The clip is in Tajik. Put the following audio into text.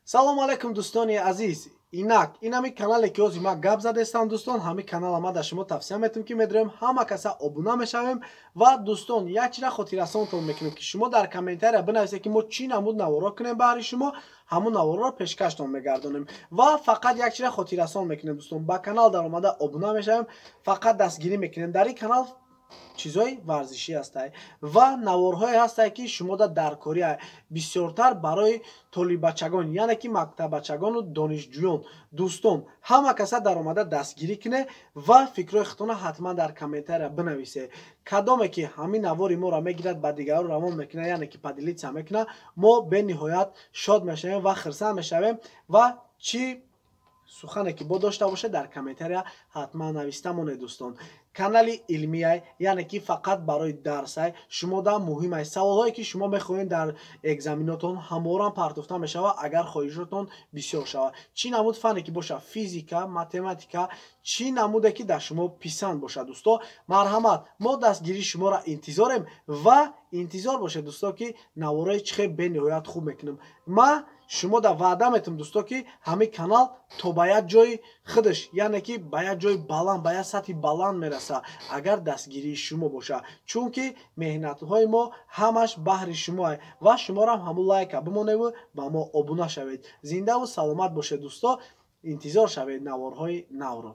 Салому алайкум, дӯстони азиз. Инак, ин ҳами канале, ки ҳозир ман гап задестам, дӯстон, ҳами канала ман дар шумо тавсия метавам, ки медорем, ҳама каса обуна мешавем. Ва, дӯстон, як чиза хотиррасонтон мекунем, ки шумо дар комментария бинависед, ки мо чӣ намуд наворо кунем баҳри шумо, ҳамун наворро пешкаштон мегардонем. Ва фақат як чиза хотиррасон мекунем, дӯстон: ба канал даромада обуна мешавем, фақат дастгирӣ мекунем. Дар ин канал чизҳои варзишӣ ҳастанд ва наворҳое ҳастанд, ки шумода даркорӣ, бисёртар барои толиббачагон, яъне ки мактаббачагону донишҷӯён. Дӯстон, ҳама каса даромада дастгирӣ кунед ва фикрҳои худтонро ҳатман дар комментария бинависед. Кадоме ки ҳамин навори моро мегирад, ба дигарон равон мекунад, яъне ки поделиться мекунад, мо бениҳоят шод мешавем ва хирсанд мешавем. Ва чӣ сухане ки бо дошта бошед, дар комментария ҳатман нависта монед. Дӯстон, канали илмияй, яъне ки фақат барои дарсай, шумода муҳимай. Саволҳое, ки шумо мехоҳед дар экзаменотон, ҳаморам партофта мешавад, агар хоҳишотон бисёр шавад. Чӣ намуд фане ки бошад, физика, математика, чӣ намуде ки дар шумо писанд бошад, дӯсто, марҳамат, мо дастгирии шуморо интизорем. Ва интизор бошед, дӯсто, ки навораи чӣ хел бениҳоят хуб мекунем. Ма шумо да ваъда метавам, дӯсто, ки ҳамин канал то ба як ҷои худаш, яъне ки ба як ҷои баланд, ба як сатҳи баланд мерасад, агар дастгирии шумо бошад, чунки меҳнатҳои мо ҳамаш баҳри шумоа. Ва шуморам ҳамун лайка бимоневу ба мо обуна шавед. Зиндаву саломат бошед, дӯсто, интизор шавед наворҳои навро.